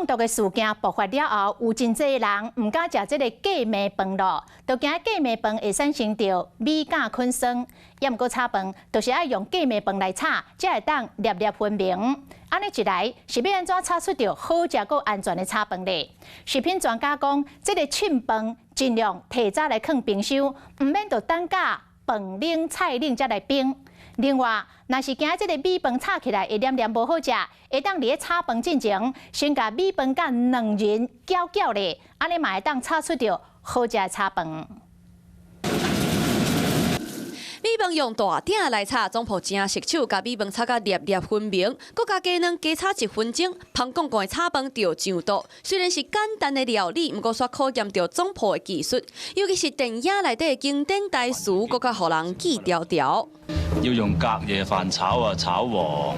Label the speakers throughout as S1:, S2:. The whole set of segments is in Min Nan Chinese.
S1: 中毒的事件爆發了後，有真濟人毋敢食這个過暝飯囉，都驚過暝飯會產生著米甲菌酸。猶毋過炒飯，就是愛用過暝飯來炒，才會當粒粒分明。按呢一來，是欲按怎炒出著好食閣安全的炒飯咧？食品專家講，這个凊飯盡量提早來囥冰箱，毋免著等甲飯冷菜冷才來冰。另外，若是驚這个米飯炒起來會黏黏無好食，會當佇咧炒飯進前，先共米飯佮卵仁攪攪咧，按呢嘛會當炒出著好食的炒飯。
S2: 米飯用大鼎來炒，總鋪誠熟手，共米飯炒甲粒粒分明，閣共雞卵加炒一分鐘，芳摃摃的炒飯就上桌。雖然是簡單的料理，毋過煞考驗著總鋪的技術，尤其是電影內底的經典台詞，閣較予人記牢牢。
S3: 要用隔夜飯炒啊，炒黃。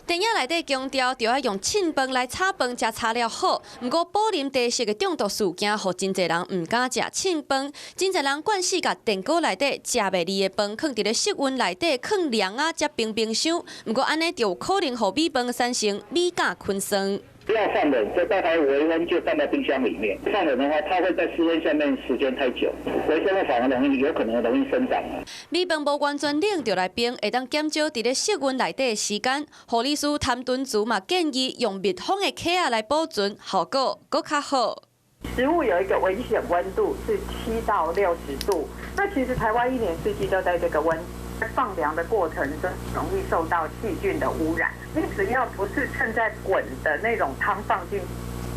S2: 電影內底強調，著愛用凊飯來炒飯，才炒了好。毋過寶林茶室的中毒事件，予真濟人毋敢食凊飯。真濟人慣勢共電鍋內底食袂膩的飯，囥佇咧室溫內底囥涼仔，才冰冰箱。毋過按呢就有可能予米飯產生米甲菌酸。
S4: 不要放冷，就大概微溫就放在冰箱裡面。放冷的話，它會在室溫下面時間太久，微生物反而容易有可能容易生長。
S2: 米飯無完全冷就來冰，會當減少佇咧室溫內底的時間。護理師譚敦慈嘛建議用密封的盒仔來保存，效果閣較好。
S5: 食物有一個危險溫度是7到60度，那其實台灣一年四季都在這個溫。放涼的過程中容易受到細菌的污染。你只要不是趁在滾的那種湯放進，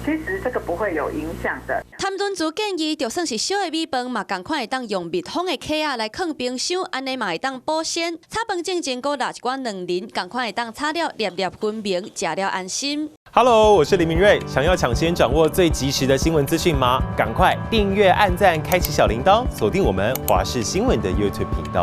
S5: 其實這個不會有影響的。
S2: 譚敦慈建議，就算是燒的米飯，嘛仝款會當用密封的盒仔來囥冰箱，按呢嘛會當保鮮。炒飯進前閣落一寡卵仁，仝款會當炒了粒粒分明，食了安心。
S6: Hello，我是林明瑞，想要搶先掌握最及時的新聞資訊嗎？趕快訂閱、按讚、開啟小鈴鐺，鎖定我們華視新聞的 YouTube 頻道。